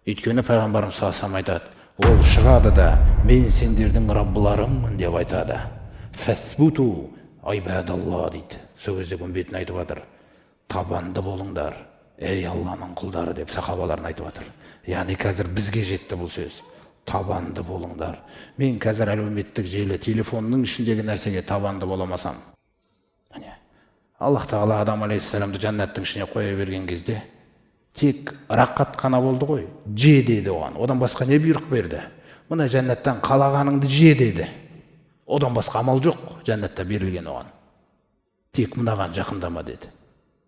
Өйткені пайғамбарымыз саллаллаху алейхи айтады, ол шығады да, мен сендердің раббыларыңмын деп айтады. Фәсбуту ибадалла дейді. Сол кезде үмбетін айтып жатыр, табанды болыңдар, ей Алланың құлдары деп сахабаларына айтып жатыр. Яғни қазір бізге жетті бұл сөз. Табанды болыңдар. Мен қазір әлеуметтік желі, телефонның ішіндегі нәрсеге табанды бола алмасам, міне, Аллах тағала Адам алейхиссаламды жәннаттың ішіне қоя берген кезде тек рақат қана болды ғой, же деді оған. Одан басқа не бұйрық берді? Мына жәннаттан қалағаныңды же деді. Одан басқа амал жоқ жәннатта берілген оған. Тек мынаған жақындама деді.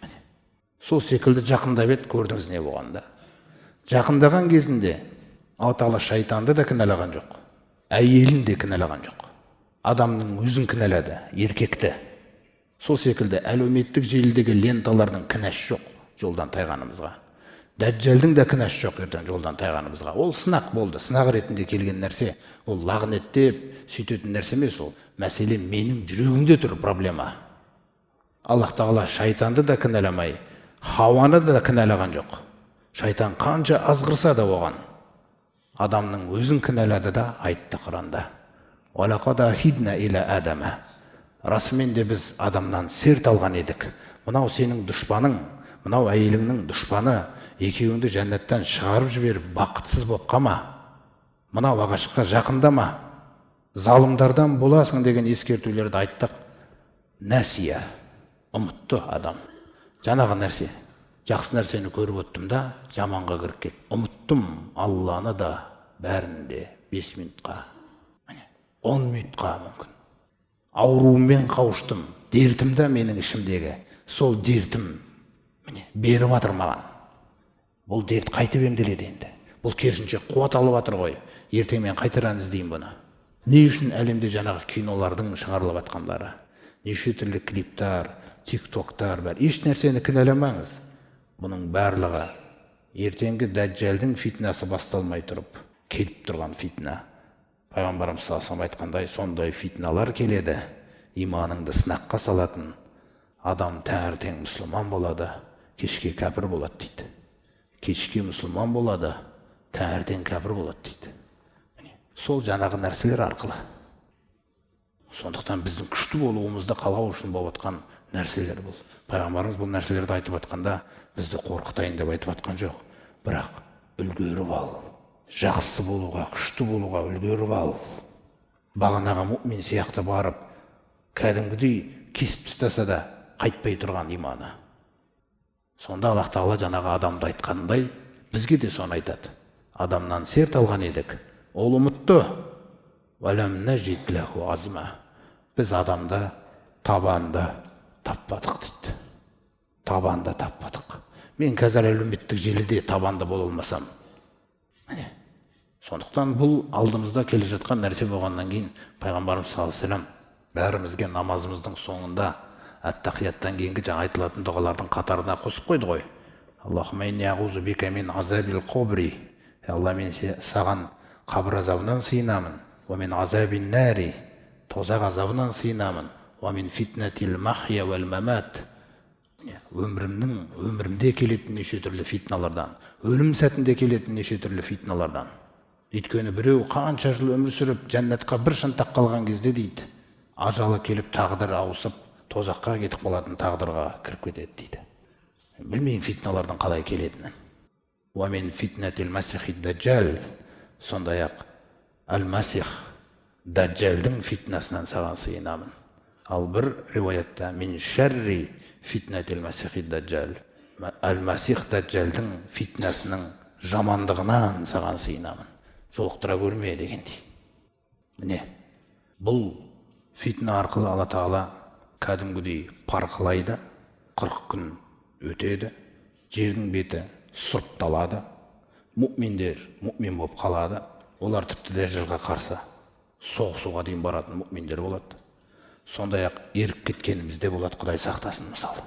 Міне. Сол секілді жақындап еді, көрдіңіз не болғанын да. Жақындаған кезінде Алла тағала шайтанды да кінәлаған жоқ, әйелін де кінәлаған жоқ. Адамның өзін кінәлады, еркекті. Сол секілді әлеуметтік желідегі ленталардың кінәсі жоқ жолдан тайғанымызға. Дәджалдың да кінәсі жоқ ертең жолдан тайғанымызға. Ол сынақ болды, сынақ ретінде келген нәрсе. Ол лағнеттеп сөйтетін нәрсе емес ол. Мәселе менің жүрегімде тұр проблема. Аллах тағала шайтанды да кінәламай, Хауаны да кінәлаған жоқ. Шайтан қанша азғырса да оған, адамның өзін кінәлады да айтты Құранда. «Уалақад ахидна иля адама». Расымен де біз адамнан серт алған едік. Мынау сенің дұшпаның, мынау әйеліңнің дұшпаны, екеуіңді жәннаттан шығарып жіберіп бақытсыз болып қалма. Мынау ағашқа жақындама, залымдардан боласың деген ескертулерді айттық. Нәсия, ұмытты адам. Жаңағы нәрсе, жақсы нәрсені көріп өттім да, жаманға кіріп кет. Ұмыттым Алланы да, бәрін де 5 минутқа, міне, 10 минутқа мүмкін. Ауруыммен қауыштым, дертім да менің ішімдегі, сол дертім міне беріп жатыр маған. Бұл дерт қайтып емделеді енді? Бұл керісінше қуат алып жатыр ғой. Ертең мен қайтадан іздеймін бұны. Не үшін әлемде жаңағы кинолардың шығарылып жатқандары, неше түрлі клиптар, тиктоктар, бәрі? Еш нәрсені кінәламаңыз. Бұның барлығы ертеңгі дәджалдың фитнасы басталмай тұрып келіп тұрған фитна. Пайғамбарымыз саллаллаху алейхи айтқандай, сондай фитналар келеді, иманыңды сынаққа салатын. Адам таңертең мұсылман болады, кешке кәпір болады дейді. Кешке мұсылман болады, таңертең кәпір болады дейді. Міне, сол жаңағы нәрселер арқылы. Сондықтан біздің күшті болуымызды қалау үшін болып жатқан нәрселер бұл. Пайғамбарымыз бұл нәрселерді айтып жатқанда бізді қорқытайын деп айтып жатқан жоқ, бірақ үлгеріп ал, жақсы болуға, күшті болуға үлгеріп ал. Бағанағы мұмин сияқты барып кәдімгідей кесіп тастаса да қайтпай тұрған иманы. Сонда Аллах тағала жаңағы адамды айтқандай бізге де соны айтады. Адамнан серт алған едік, ол ұмытты. «Уәләм нәжид ләху азма». Біз адамда табанды таппадық дейді. Табанды таппадық. Мен қазір әлеуметтік желіде табанды бола алмасам, міне. Сондықтан бұл алдымызда келе жатқан нәрсе болғаннан кейін пайғамбарымыз саллаллаху алейхи вассалам бәрімізге намазымыздың соңында әттахияттан кейінгі жаңа айтылатын дұғалардың қатарына қосып қойды ғой. «Аллахумма инни аузу бика мин азабил қобри». Алла, мен саған қабір азабынан сыйынамын. Уа мин азабин нари, тозақ азабынан сыйынамын. Уа мин фитнатил махия уәл мамат, өмірімнің, өмірімде келетін неше түрлі фитналардан, өлім сәтінде келетін неше түрлі фитналардан. Өйткені біреу қанша жыл өмір сүріп, жәннатқа бір шынтақ қалған кезде дейді, ажалы келіп, тағдыр ауысып, тозаққа кетіп қалатын тағдырға кіріп кетеді дейді. Білмеймін фитналардың қалай келетінін. Уа мин фитнатил масихи даджал, сондай ақ әл масих даджалдың фитнасынан саған сыйынамын. Ал бір риуаятта мин шәрри фитнатил масихи даджал, әл масих даджалдың фитнасының жамандығынан саған сыйынамын, жолықтыра көрме дегендей. Міне, бұл фитна арқылы Алла тағала кәдімгідей парқылайды. 40 күн өтеді, жердің беті сұрыпталады, мұминдер мұмин болып қалады. Олар тіпті дәжжалға қарсы соғысуға дейін баратын мұминдер болады. Сондай ақ еріп кеткеніміз де болады, Құдай сақтасын. Мысалы.